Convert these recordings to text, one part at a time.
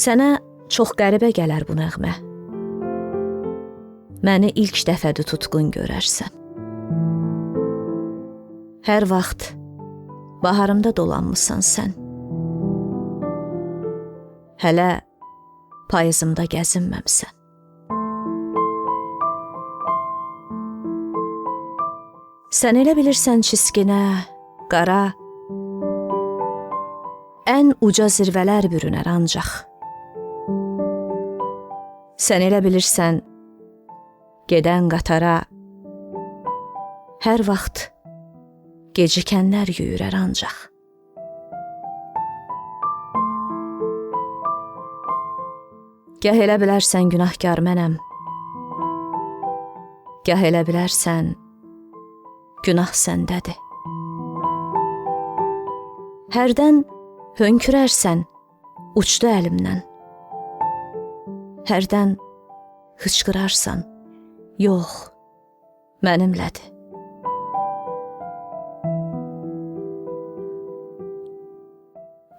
Sənə çox qəribə gələr bu nəğmə. Məni ilk dəfədir tutqun görərsən. Hər vaxt baharımda dolanmısan sən. Hələ payızımda gəzinməmsən. Sən elə bilirsən çiskinə, qara, ən uca zirvələr bürünər ancaq. Sən elə bilirsən, gedən qatara hər vaxt gecikənlər yüyürər ancaq. Gah elə bilərsən günahkar mənəm, gah elə bilərsən günah səndədir. Hərdən hönkürərsən, uçdu əlimdən. Hərdən hıçqırarsan, yox, mənimlədir.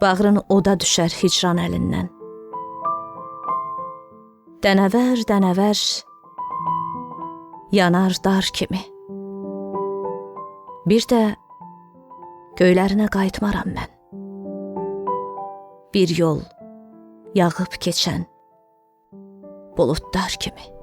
Bağrın oda düşər hicran əlindən. Dənəvər, dənəvər, yanar dar kimi. Bir də göylərinə qayıtmaram mən. Bir yol yağıb keçən buludlar kimi.